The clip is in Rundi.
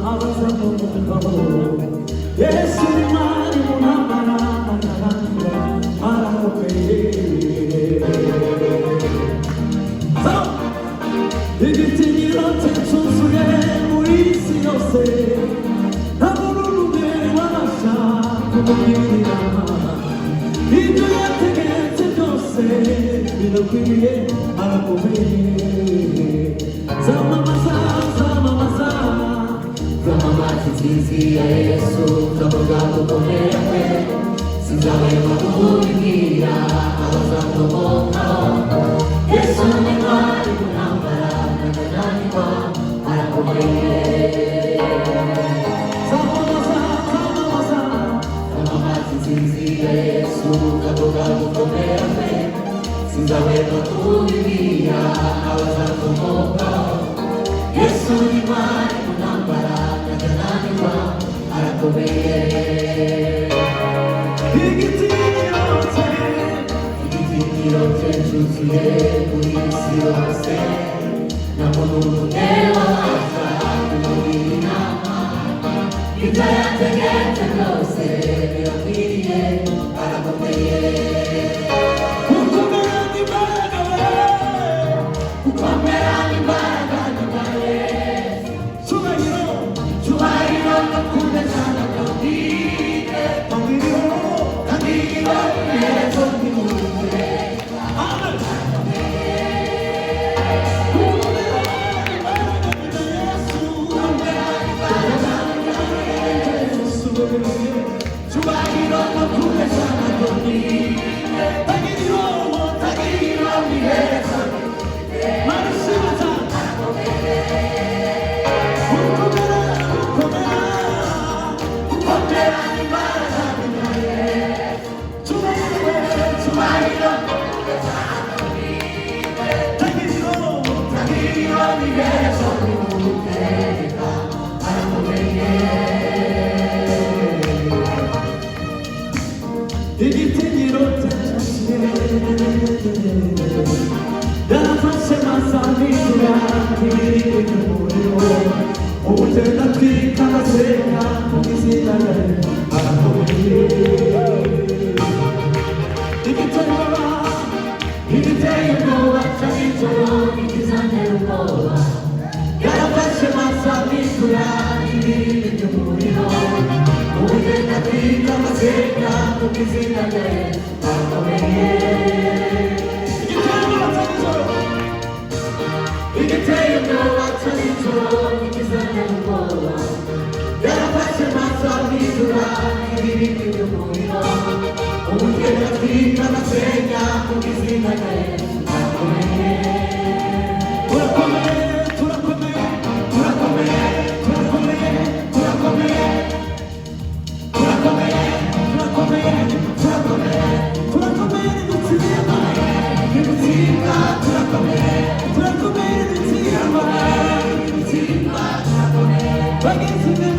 Abazamukaho. Yesu ni mwari mu ntambara, ntabananirwa, arakomeye. So, igitinyiro cye cyuzuye muri isi yose, nta muntu n'umwe wabasha kumugirira. Ibyo yategetse byose birakwiriye, arakomeye. Zamamaza, zamamaza. Zamamaza intsinzi ya Yesu, nzavuga gukomera kwe, sinzahwema kubibwira abazakomokaho. Yesu ni intwari mu ntambara, ntagananirwa, arakomeye. Zamamaza, zamamaza. Zamamaza intsinzi ya Yesu, nzavuga gukomera kwe, sinzahwema kubibwira abazakomokaho. Yesu ni intwari mu ntambara, ntagananirwa, arakomeye. Igitinyiro cye. Igitinyiro cye cyuzuye kuri isi yose, nta muntu n'umwe wabasha kumugira inama. Ibyo yategetse byose birakwiriye, arakomeye. Gukomera n'imbaraga we. Gukomera n'imbaraga ni Yesu. Cyubahiro. Cyubahiro no kumeza na Dawidi. Tangiriro. Tangiriro n'iherezo ry'ubuzima. Amen. Gukomera n'imbaraga ni Yesu. Yesu. Cyubahiro no kumeza na Dawidi. Tangiriro. Tangiriro n'iherezo. Marishima cyane. Gukomera, gukomera. Gukomera n'imbaraga ni Yesu. Cyubahiro. Cyubahiro. Tangiriro. Tangiriro n'iherezo ry'Uwiteka, arakomeye. Igitinyiro cye yarafashe masamira ibiri umuriro, ubugenda atwika abasenga mu izina rye, arakomeye. Igiteye ubwoba. Igiteye ubwoba cya nijoro ntikizantera ubwoba. Yarafashe masamira ibirimi by'umuriro, ubugenda atwika abasenga mu izina rye, arakomeye. Igiteye ubwoba cya nijoro. Igiteye ubwoba cya nijoro ntikizantera ubwoba. Yarafashe masamira ibirimi by'umuriro, ubugenda atwika abasenga mu izina rye, arakomeye. Turakomeye, turakomeye, turakomeye, turakomeye, turakomeye, turakomeye, turakomeye, turakomeye, turakomeye, ntidutsinda. Ntidutsinda, turakomeye. Turakomeye, ntidutsinda. Ntidutsinda, turakomeye. Bagenzi.